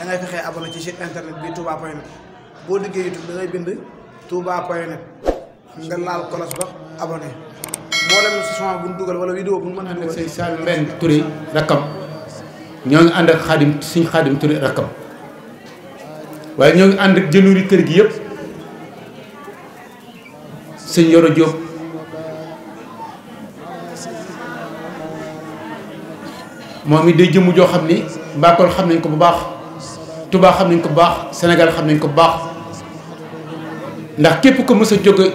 da ngay fexee abonné ci site internet bi touba.net boo duggee YouTube da ngay bind touba.net nga laal cloche ba abonné mboolem son bu ñu dugal wala vidéo bu ñu mën a dugal. sëñ Saliou Mbène Touré rakkam ñoo ngi ànd ak suñ Xaadim Touré rakkam waaye ñoo ngi ànd ak jëluuri kër gi yëpp sëñ Yoro Diop moom it day jëmm joo xam ni Mbakol xam nañ ko bu baax Touba xam nañ ko bu baax Sénégal xam nañ ko bu baax ndax képp ko mës a jóge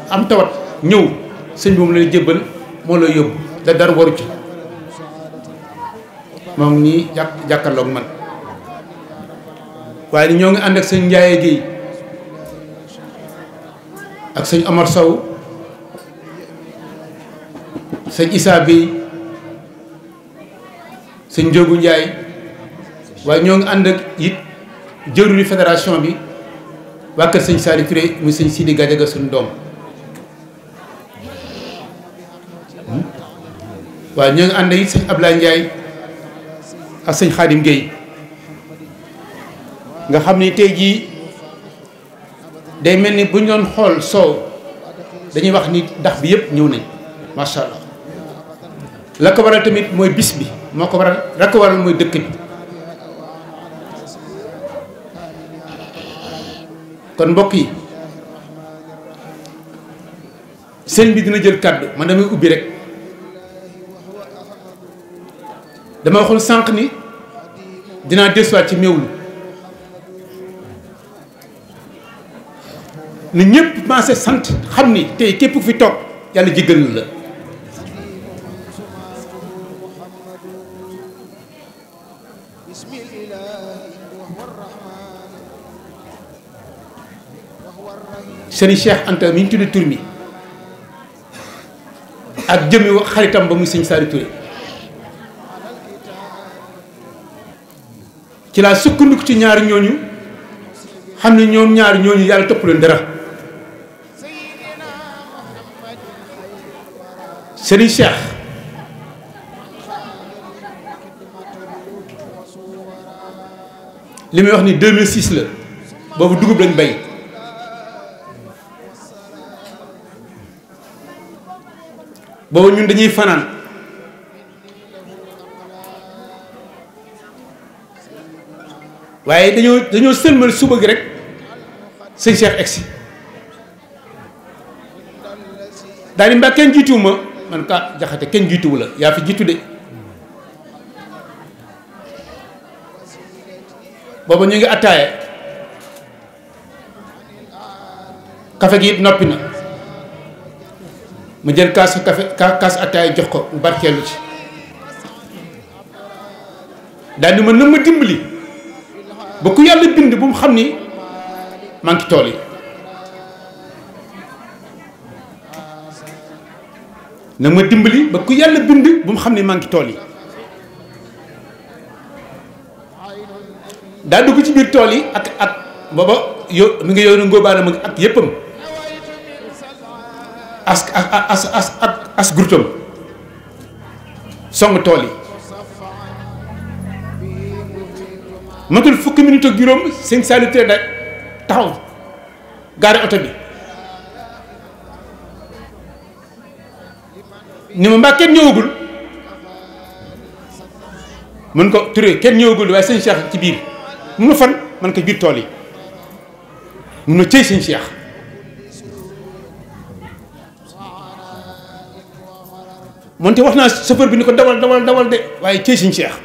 am tawat ñëw sëñ boobu lay jébbal moo lay yóbbu da dara waru ci moom ñii jàkkaarloog man waaye ñoo ngi ànd ak sëñ Ndiaye Guèye ak sëñ Omar Sow sëñ Issa Bey sëñ Njóogu Ndiaye waaye ñoo ngi ànd ak it jëruñu fédération bi waa kër sëñ Saliou Touré muy sëñ Sidi Gadiaga suñu doom waaye ñoo ngi ànd it sëñ Ablaye Ndiaye ak sëñ Khadim Gueye nga xam ni tey jii day mel ni bu ñu doon xool soow dañuy wax ni ndax bi yëpp ñëw nañ macha allah la ko waral tamit mooy bis bi moo ko waral la ko waral mooy dëkk bi kon mbokk yi sëñ bi dina jël kàddu man damay ubbi rek dama waxoon sànq ni dinaa desuwaat ci Mewlu ni ñëpp maase sant xam ni tey képp ku fi toog yàlla jéggal na la sëriñ Cheikh Anta mi ñu tudde tur mi ak jëmmi xaritam ba muy sëñ Saliou Touré ci laa sukkandiku ci ñaari ñooñu xam ne ñoom ñaari ñooñu yàlla topp leen dara sëriñ Cheikh li may wax ni 2006 la boobu dugub lañ bay boobu ñun dañuy fanaan waaye dañoo sëlmal suba gi rek sëñ Cheikh egsi daal di mbaa kenn jiituwu ma man ka jaxate kenn jiituwu la yaa fi jiitu de booba ñu ngi attaaye kafe gi it noppi na ma jël kaas kaas attaaye jox ko mu barkeelu ci daal di ma na ma dimbali ba ku yàlla bind bu mu xam ni maa ngi tool yi na ma dimbali ba ku yàlla bind bu mu xam ni maa ngi tool yi daa dugg ci biir tool yi ak booba mi ngi yow na ngóobaana ak yéppam as groutam song tool yi matul fukki minute ak juróom sëñ Saliou Touré da taxaw gaare oto bi ni ma mbaa kenn ñëwagul mën ko Touré kenn ñëwagul waaye sëñ Cheikh ci biir mun na fan man ko biir tool yi mun na cëy sëñ Cheikh moonte wax naa chauffeur bi ni ko dawal de waaye cëy sëñ Cheikh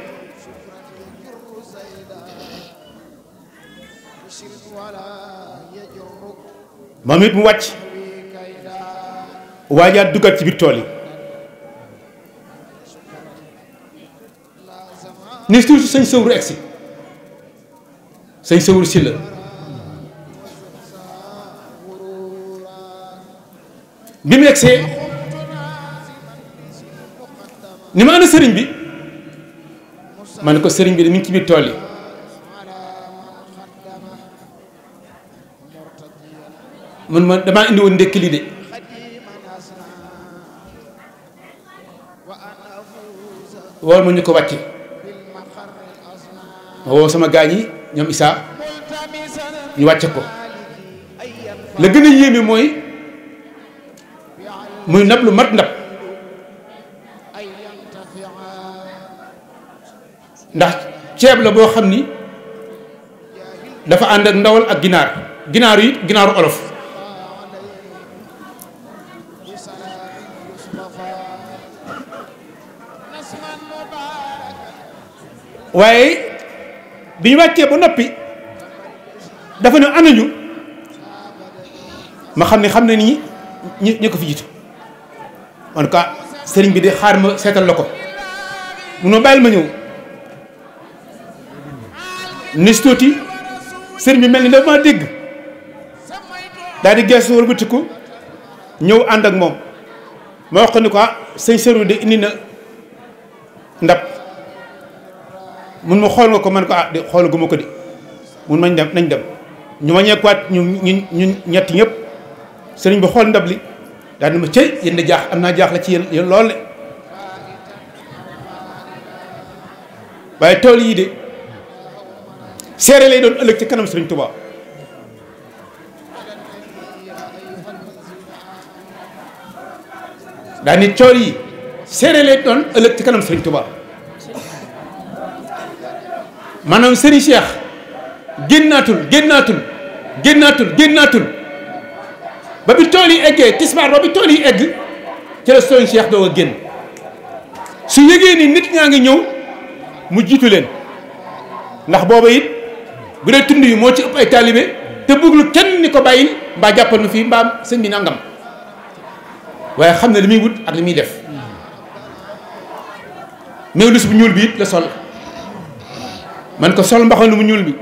moom it mu wàcc waajaat duggaat ci biir tool yi ni tuuti sëñ sëwru egsi sëñ sëwru si la bi mu egsee ni ma ana sëriñ bi ma ne ko sëriñ bi de mi ngi ci biir tool yi man ma damaa indi woon ndékki li de wool ma ñu ko wàcce ma woo sama gaañ yi ñoom Issa ñu wàcce ko la gën a yéeme mooy muy ndab lu mat ndab ndax ceeb la boo xam ni dafa ànd ak ndawal ak ginaar yi ginaaru olof waaye bi ñu wàccee ba noppi dafa ne anañu ma xam ne nii ñi ko fi jiitu en tout cas sëriñ bi de xaar ma seetal la ko mun ma bàyyil ma ñëw nis tuuti sëriñ bi mel ni dafa maa dégg daal di geesu wëlbatiku ñëw ànd ak moom ma wax ko ni ko sëñ sëriñ de indi na ndab mun ma xool nga ko man ko de xoolaguma ko de mun mañ dem nañ dem ñu ma ñekkuwaat ñun ñetti ñëpp sëriñ bi xool ndab li daal di ma cëy yéen de jaax am naa jaax la ci yéen lool de waaye tool yii de seere lay doon ëllëg ci kanam sëriñ Tuubaa daal ni tool yi seere lay doon ëllëg ci kanam sëriñ Tuubaa maanaam sëriñ Cheikh génnaatul ba bi tool yi eggee tisbaar ba bi tool yi egg ci la sëriñ Cheikh doo a génn su yëgee ni nit ñaa ngi ñëw mu jiitu leen ndax booba it bu dee tund yi moo ci ëpp ay taalibe te bëggul kenn ni ko bàyyil mbaa jàppal ma fii mbaa sëñ bi nangam waaye xam ne li muy wut ak li muy def mais lus bu ñuul bi it la sol man ko sol mbaxal mu ñuul bi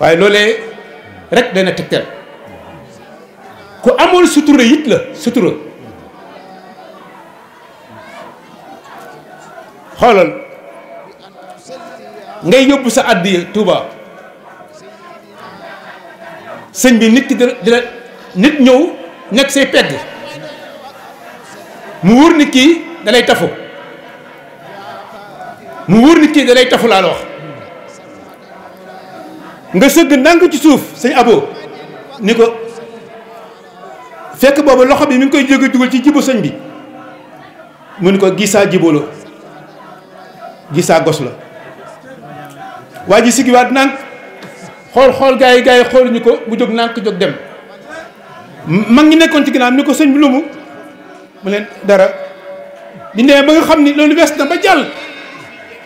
waaye loolee rek dana tegtal ku amoon sutura it la sutura xoolal ngay yóbbu sa àddiya Touba sëñ bi nit ki dina nit ñëw nekk say pegg mu wóor ni kii dalay tafu laa la wax nga sëgg ndànk ci suuf sëñ abo ni ko fekk boobu loxo bi mi ngi koy jóge dugal ci jibu sëñ bi mu ni ko gisaa jiboloo gisaa gos la waa ji sigiwaat nànk xool gaa yi xool ñu ko mu jóg nànk jóg dem mag ñi nekkoon ci ginnaaw ni ko sëñ bi lu mu leen dara di nee ba nga xam ni loolu wees na ba jàll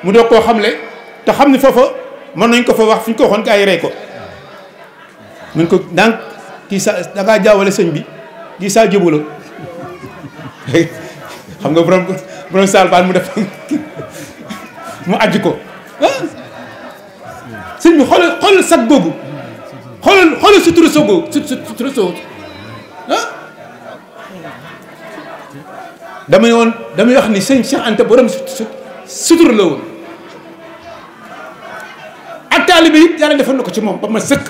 mu doog koo xamle te xam ni foofa mën nañ ko fa wax fi ñu ko waxoon gaa yi rey ko mun ko nànk kii sa dangaa jaawale sëñ bi kii saa jëbu la xam nga borom saal baan mu def mu ajj ko sëñ bi xoolal sag googu xoolal sutura soogu sutura soogu damay wax ni sëñ Cheikh Anta borom sutura la woon ak taalibe it yàlla defal na ko ci moom ba ma sëkk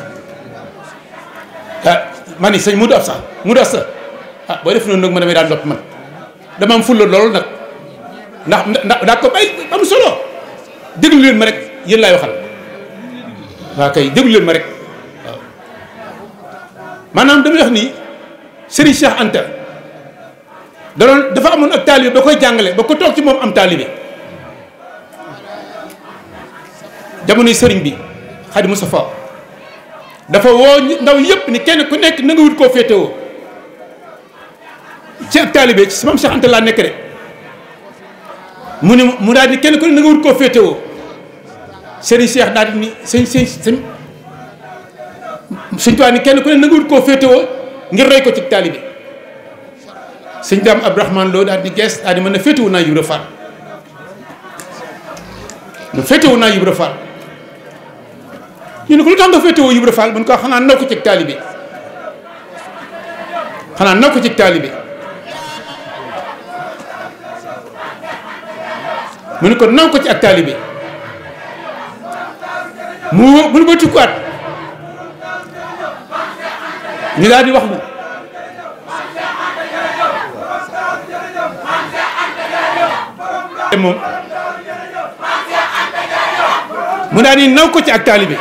ma ni sëñ Modou Absa boo def noonu nag ma damay daan dopp man dama am fulla loolu nag ndax daa ko bay am solo déglu leen ma rek yéen laay waxal waaw kay déglu leen ma rek waaw maanaam damay wax ni Serigne Cheikh Anta dafa amoon ak taalibe ba koy jàngale ba ko toog ci moom am taalibe jamonoy sëriñ bi Xadim Moustapha dafa woo ndaw yëpp ni kenn ku nekk na nga wut koo féetewoo ci ak taalibe ci moom Cheikh Anta laa nekk de mu daal di kenn ku ne na nga wut koo féetewoo Serigne Cheikh daal di ni sëñ Tuubaa ni kenn ku ne na nga wut koo féetewoo ngir roy ko ci taalibe sëñ Daam Abdourahmane Lo daal di gees daal di mën na féetewu naa Ibra Fall mu féetewu naa Ibra Fall ñu ne ko lu tax nga féetewoo Ibra Fall mun ko xanaa naw ko ci taalibe mu ne ko naw ko ci ak taalibe mu ba tukkuwaat ñu daal di wax ni moom mu daal di naw ko ci ak taalibe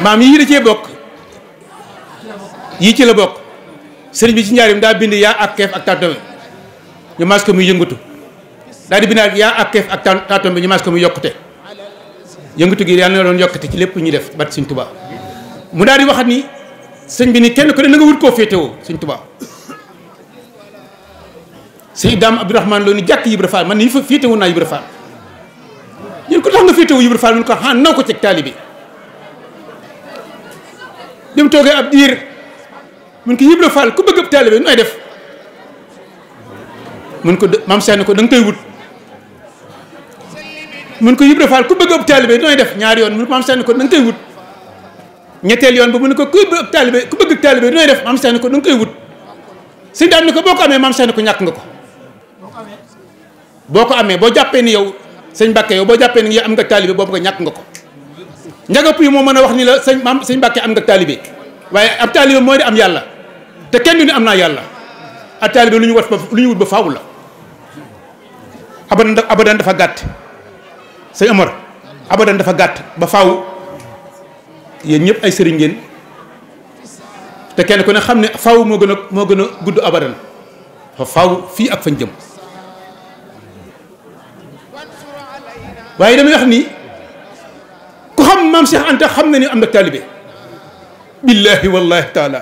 maam yii da cee bokk yii ci la bokk sëriñ bi ci njaarim daa bind yaa ak keef ak tàttome ñu mas ko muy yëngatu daal di bindaat yaa ak keef ak tàttome ñu mas ko muy yokkute yëngatu gi yàlla na doon yokkute ci lépp ñuy def bat Sëriñ Tuubaa mu daal di waxat ni sëñ bi ni kenn ko ne na nga wut koo féetewoo Sëriñ Tuubaa sëñ Daam Abdourahmane Lo ni jàkk Ibra Fall man ni fa féetewu naa Ibra Fall ñun ko tax nga féetewu Ibra Fall mun ko xan naw ko ci taalibe dem toogee ab diir mun ko Ibra Fall ku bëgg ab taalibe nooy def mun ko maam Seex ko da nga koy wut mun ko Ibra Fall ku bëgg ab taalibe nooy def ñaari yoon mun ko maam Seex ko da nga koy wut ñetteel yoon ba mu ne ko ku bëgg ab taalibe nooy def maam Seex ko da nga koy wut sëñ daam ni ko boo ko amee maam Seex ko ñàkk nga ko boo ko amee boo jàppee ni yow sëñ Mbàkke yow boo jàppee ni yow am nga taalibe boobu nga ñàkk nga ko njagap yi moo mën a wax ni la sëñ Mbàkke am nga taalibe waaye ab taalibe mooy di am yàlla te kenn du ni am naa yàlla ab taalibe lu ñu wut ba faaw la abadan dafa gàtt sëñ Omar abadan dafa gàtt ba faaw yéen ñëpp ay sëriñ ngeen te kenn ku ne xam ne faaw moo gën a gudd abadan fa faaw fii ak fañ jëm waaye damay wax ni ku xam maam Cheikh Anta xam na ni am na taalibe billahi wallahi taala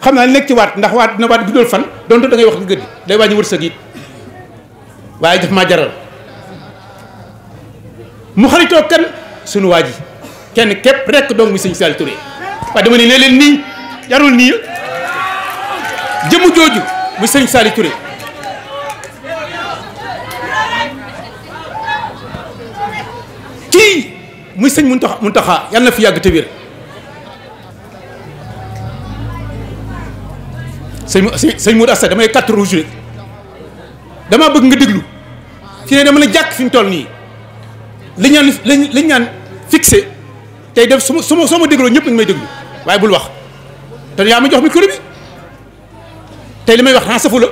xam naa nekk ci waat ndax waat dina waat guddal fan donte da ngay wax gëdd day wàññi wërsëg it waaye daf maa jaral mu xaritoo kan sunu waa ji kenn képp rekk dong muy sëñ Saliou Touré waaye dama ne leen nii jarul nii jëmu jooju muy sëñ Saliou Touré kii muy sëñ Muntaxa yàlla na fi yàgg te wér sëñ Mourou Assa damay carte rouge rek damaa bëgg nga déglu fi ne dama la jàkk fi mu toll nii liñ ñaan fixé tey def soo ma dégloo ñëpp nañu may déglu waaye bul wax te yaa ma jox micro bi tey li may wax xanaa safu la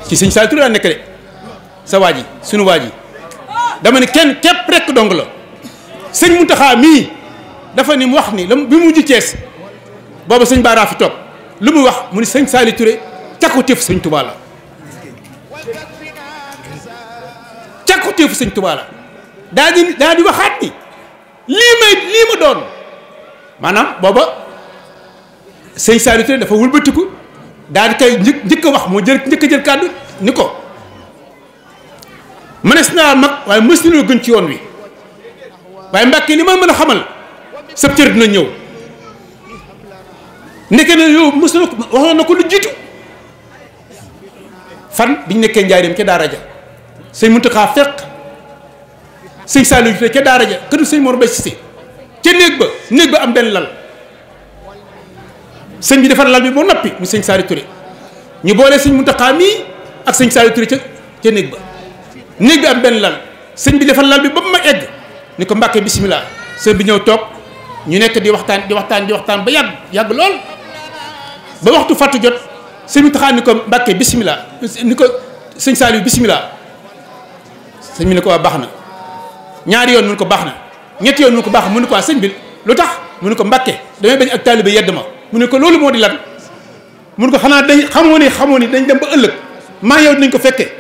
ci sëñ Saliou Touré laa nekk de sa waa ji sunu waa ji dama ne kenn képp rekk dong la sëñ Muntaxa mii dafa ni mu wax ni bi mu mujj Cees booba sëñ Baara fi toog lu mu wax mu ni sëñ Saliou Touré càkkutéefu sëñ Touba la càkkutéefu sëñ Touba la daa di waxaat ni lii ma doon maanaam booba sëñ Saliou Touré dafa wëlbatiku daa di koy njëkk a wax moo njëkk a jël kàddu ni ko mënees naa mag waaye mës nañoo gën ci yoon wi waaye Mbàkke li ma mën a xamal sab cër dina ñëw nekke na yow mës na waxoon na ko lu jiitu fan biñ nekkee njaareem ca daara ja sëñ Muntaxa fekk sëñ Saliou Touré ca daara ja këru sëñ Mor Bay Cissé ca néeg ba am benn lal sëñ bi defar lal bi moo noppi mu sëñ Saliou Touré ñu boole sëñ Muntaxa mii ak sëñ Saliou Touré ca néeg ba néeg bi am benn lal sëñ bi defar lal bi ba mu ma egg ni ko Mbàkke bisimilah sëñ bi ñëw toog ñu nekk di waxtaan ba yàgg lool ba waxtu fàttu jot sëñ bi taxaa ni ko Mbàkke bisimilah ni ko sëñ Saliou bisimilah sëñ bi ne ko waa baax na ñaari yoon mu ne ko baax na ñetti yoon mu ne ko baax na mu ne ko waa sëñ bi lu tax mu ne ko Mbàkke damay bañ ak taalibe yedd ma mu ne ko loolu moo di lan mu ne ko xanaa dañ xamoo ni dañ dem ba ëllëg maa yow dinañ ko fekkee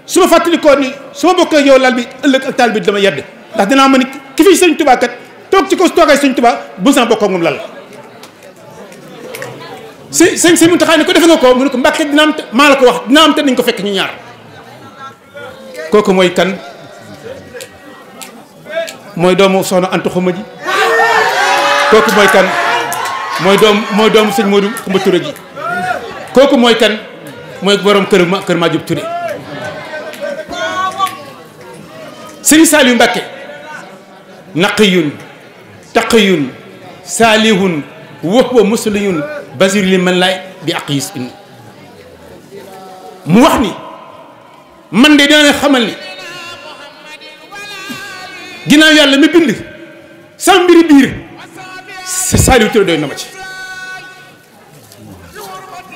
su ma fàttalikoo ni su ma bokkee yow lal bi ëllëg ak taalibe dama yedd ndax dinaa ma ni ki fi sëñ Tuubaa kat toog ci ko toogay sëñ Tuubaa bu sama bokkoo moom lal sëñ Muntaxa ni ko defe nga ko mu ne ko Mbàkke dina am maa la ko wax dina am te nañ ko fekk ñu ñaar kooku mooy kan mooy doomu soxna Anta Xuma ji kooku mooy kan mooy doomu sëñ Modou Kumba Touré gi kooku mooy kan mooy borom kër Madiop Touré Serigne Saliou Mbacké naqiyun taqiyun saalihun wa musliyun basir li man laay bi aqis in mu wax ni man de dina xamal ni ginnaaw yàlla mi bind sa mbiri biir Saliou Touré doy na ma ci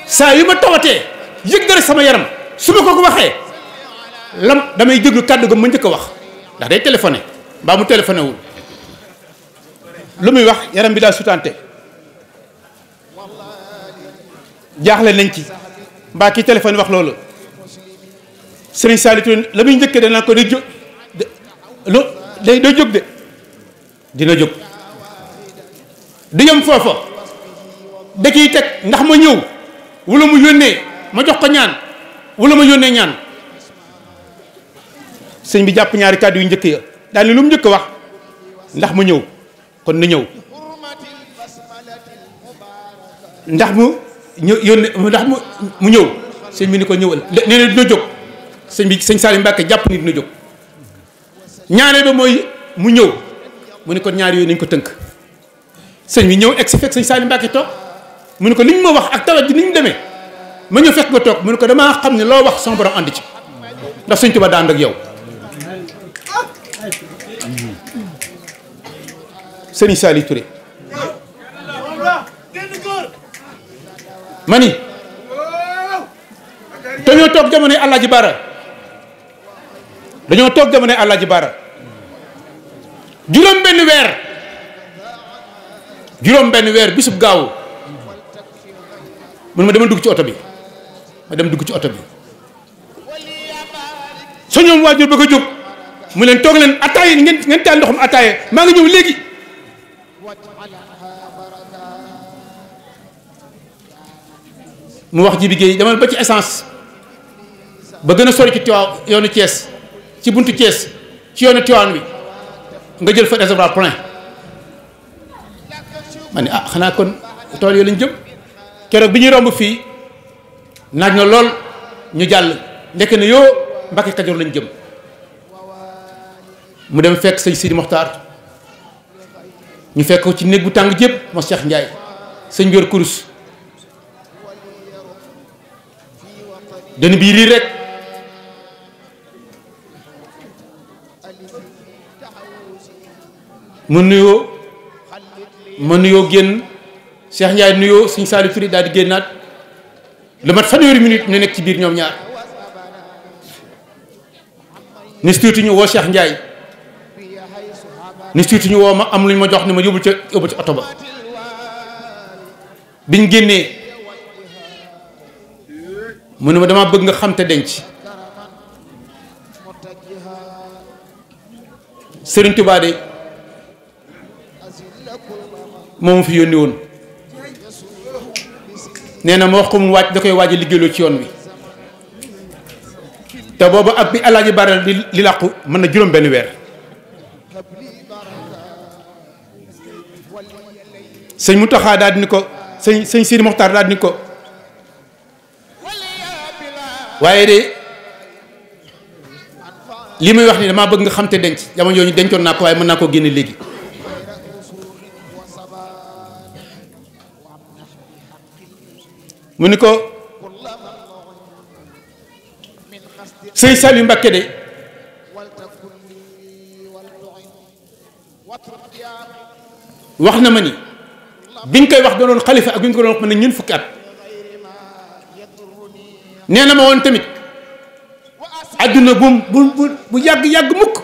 saa yu ma tawatee yëg dara sama yaram su ma ko waxee lam damay déglu kàddu ga ma njëkk a wax ndax day téléphoné mbaa mu téléphoné wul lu muy wax yaram bi daal sutante jaaxle nañ ci mbaa kii téléphone wax loolu Serigne Saliou Touré la muy njëkkee danaa ko day jóg day jóg de dina jóg du yem foofa da ciy teg ndax ma ñëw wala mu yónnee ma jox ko ñaan wala ma yónnee ñaan sëñ bi jàpp ñaari kàddu yu njëkk ya daal ni lu mu njëkk wax ndax ma ñëw kon na ñëw ndax mu yónnee ndax mu ñëw sëñ bi ni ko ñëwal nee na dina jóg sëñ Saliou Mbacké jàpp ni dina jóg ñaareel ba mooy mu ñëw mu ne ko ñaari yooyu nañ ko tënk sëñ bi ñëw egg si fekk sëñ Saliou Mbacké toog mu ne ko li ñu ma wax ak tawat ji ni ñu demee ma ñëw fekk nga toog mu ne ko damaa xam ne loo wax sama borom ànd ci ndax sëñ Tuubaa daa ànd ak yow sëriñ Saliou Touré ma ni dañoo toog jamonoy Alaaji Baara dañoo toog jamonoy Alaaji Baara juróom benn weer bisub gaawu mun ma dama dugg ci oto bi so ñoom waajur bëgg a jóg mu leen toog leen attaaye ngeen taal ndoxum attaaye maa ngi ñëw léegi mu wax ji bi géey demal ba ci essence ba gën a sori ci Tiwaawan yoonu Thiès ci buntu Thiès ci yoonu Tiwaawan wi nga jël fa réservoir plein ma ne xanaa kon tool yoo lañ jëm keroog bi ñuy romb fii naaj na lool ñu jàll ndekk na yoo Mbàkke Kajoor lañ jëm mu dem fekk sëñ Sidi Mokhtar ñu fekk ko ci néeg bu tàng jépp moo Cheikh Ndiaye sëñ yor kurus dana bii rii rek mu nuyoo génn Cheikh Ndiaye nuyoo sëñ Saliou Touré daal di génnaat lu mat fanweeri minute ñu nekk ci biir ñoom ñaar ni si tuuti ñu woo Cheikh Ndiaye ni si tuuti ñu woo ma am lu ñu ma jox ni ma yóbbul ci oto ba biñ génnee mu ne ma dama bëgg nga xam te denc Serigne Touba de moom fi yónni woon nee na ma wax ko mu wàcc da koy waaj a liggéeyloo ci yoon wi te boobu ak bi Alaaji Bara li làqu mën na juróom benn weer sëñ Mountakha daal di ni ko sëñ Sidi Mokhtar daal di ni ko waaye de li muy wax ni damaa bëgg nga xam te denc jamono yooyu dencoon naa ko waaye mën naa koo génne léegi mu ni ko sëñ Saliou Mbacké de wax na ma ni bi nga koy wax doonoon xalifa ak bi nga ko doon wax mën na ñun fukki at nee na ma woon tamit adduna bu yàgg mukk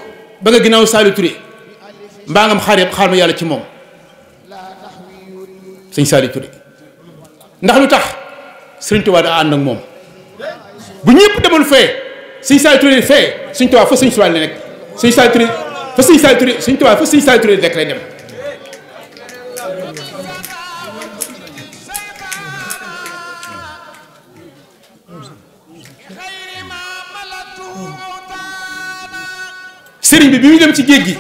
ba nga ginnaaw Saliou Touré mbaa ngam xaar ma yàlla ci moom sëñ Saliou Touré ndax lu tax sëñ Tuubaa daa ànd ak moom bu ñëpp demoon fee sëñ Saliou Touré fee sëñ Tuubaa fa sëñ Tuubaa la nekk sëñ Saliou Touré fa sëñ Saliou Touré sëñ Tuubaa fa sëñ Saliou Touré rek lay dem sëriñ bi muy dem ci géej gi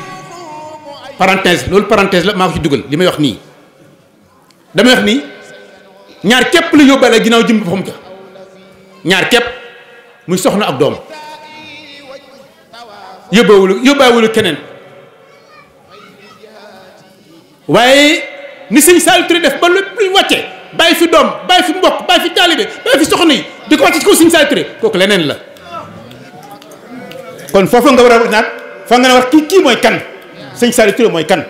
parenthèse loolu parenthèse la maa ko ci dugal li may wax nii dama wax ni ñaar képp la yóbbaale ginnaaw jëm boppam ja ñaar képp muy soxna ak doom yóbbaawul keneen waaye ni sëñ Saliou Touré def ba lépp luy wàcce bàyyi fi doom bàyyi fi mbokk bàyyi fi taalibe bàyyi fi soxna yi di ko wàcce ci kaw sëñ Saliou Touré kooku leneen la kon foofu nga war a wax naat fa nga ne wax kii mooy kan sëñ Saliou Touré mooy kan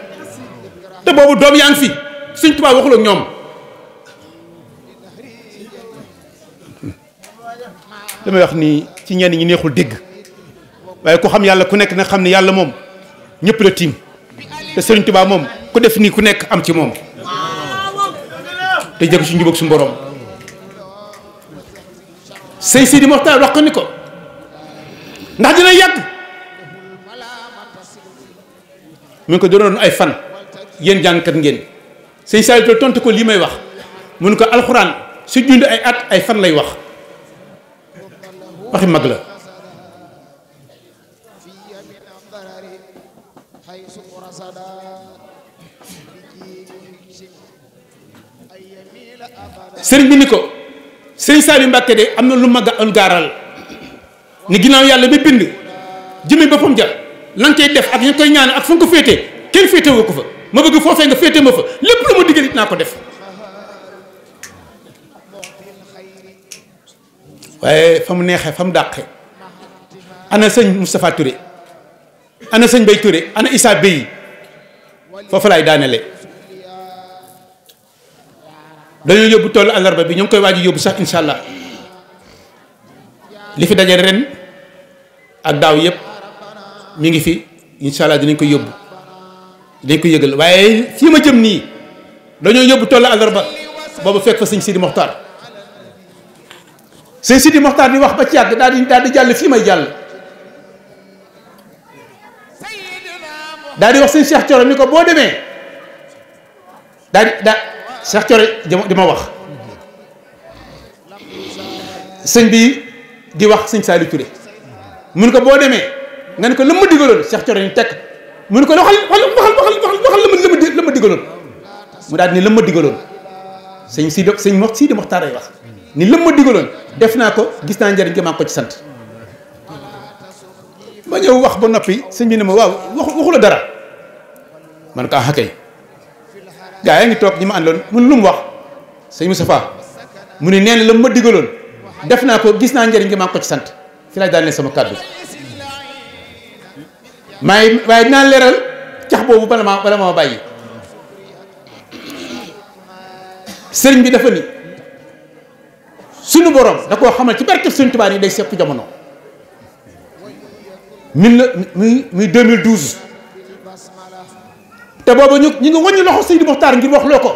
te boobu doom yaa ngi fi sëñ Tuubaa waxul ak ñoom damay wax ni ci ñenn ñi neexul dégg waaye ku xam yàlla ku nekk na xam ne yàlla moom ñëpp la tiim te sëriñ Tuubaa moom ku def nii ku nekk am ci moom te jëg su njubóog su borom sëñ Sidi Moxtaar wax ko ni ko ndax dina yàgg mu ngi ko doon ay fan yéen jàngkat ngeen sëñ Saliou Touré tontu ko lii may wax mu ne ko alxuraan su dund ay at ay fan lay wax waxi mag la sëriñ bi ni ko sëriñ Saliou Mbacke de am na lu ma gaaral ni ginnaaw yàlla bi bind jëmee boppam ja la nga koy def ak ñu koy ñaan ak fa nga ko féetee kenn féetewoo ko fa ma bëgg foofee nga féete ma fa lépp lu ma digal it naa ko def waaye fa mu neexee fa mu dàqee ana sëñ Moustapha Touré ana sëñ Bay Touré ana Issa Bey foofu laay daanele dañoo yóbbu tollu àllarba bi ñoo ngi koy waaj yóbbu sax incha allah li fi daje ren ak daaw yëpp mi ngi fi incha allah dinañ ko yóbbu dinañ ko yëgal waaye fii ma jëm nii dañoo yóbbu tollu àllarba boobu fekk fa sëñ Sidi Moxtaar sëñ Sidi Moxtaar di wax ba ci yàgg daal di jàll fii may jàll daal di wax sëñ Cheikh Thioro ni ko boo demee Cheikh Thioro di ma wax sëñ bi di wax sëñ Saliou Touré mun ko boo demee nga ne ko la ma digaloon Cheikh Thioro ni tekk mun ko waxal la ma digaloon mu daal ni la ma digaloon sëñ Sidi Moxtaar ay wax ni la ma digaloon def naa ko gis naa njëriñ gi maa ngi ko ci sant ma ñëw wax ba noppi sëñ bi ne ma waaw waxu la dara man ko kay gaa yaa ngi toog ñi ma àndoon mun lu mu wax sëñ Moustapha mu ne nee na la ma digaloon def naa ko gis naa njëriñ gi maa ngi ko ci sant fi laay daal ne sama kàddu waaye dinaa leeral cax boobu bala ma bàyyi sëriñ bi dafa ni suñu borom da koo xamal ci barkeb Sëriñ Tuubaa yi day sepp jamono muy 2012 te booba ñu ngi wàññi loxo Sidi Moxtaar ngir wax loo ko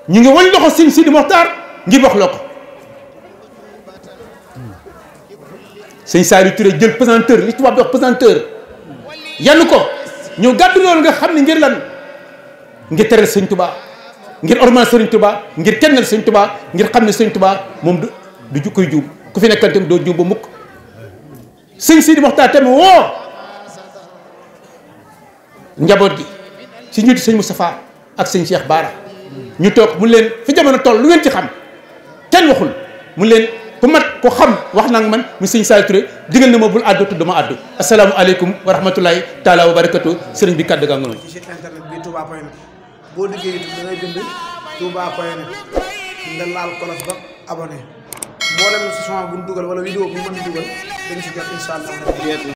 ñu ngi wàññi loxo Sidi Moxtaar ngir wax loo ko sëñ Saliou Touré jël pesanteur li tubaab di wax pesanteur yann ko ñu gàddu loolu nga xam ne ngir lan ngir teral Sëriñ Tuubaa ngir ormal Sëriñ Tuubaa ngir kennal Sëriñ Tuubaa ngir xam ne Sëriñ Tuubaa moom du jukkoy juum ku fi nekkal tamit doo juum ba mukk sëñ Sidi Moxtaar tamit woo njaboot gi ci ñuti sëñ Moustapha ak sëñ Cheikh Bara ñu toog mu leen fi jamono toll lu ngeen ci xam kenn waxul mu leen ku mat ko xam wax nag man mu sëñ Saliou Touré digal na ma bul àddu tudd ma àddu asalaamualeykum wa rahmatulahi taala wa barakatu sëriñ bi kàddu gaa nga noonu ci site internet bi touba.net boo duggee YouTube da ngay bind touba.net nga laal kolos ba abonné mboolem son bu ñu dugal wala vidéo bu ñu mën a dugal dañ ci jot incha allah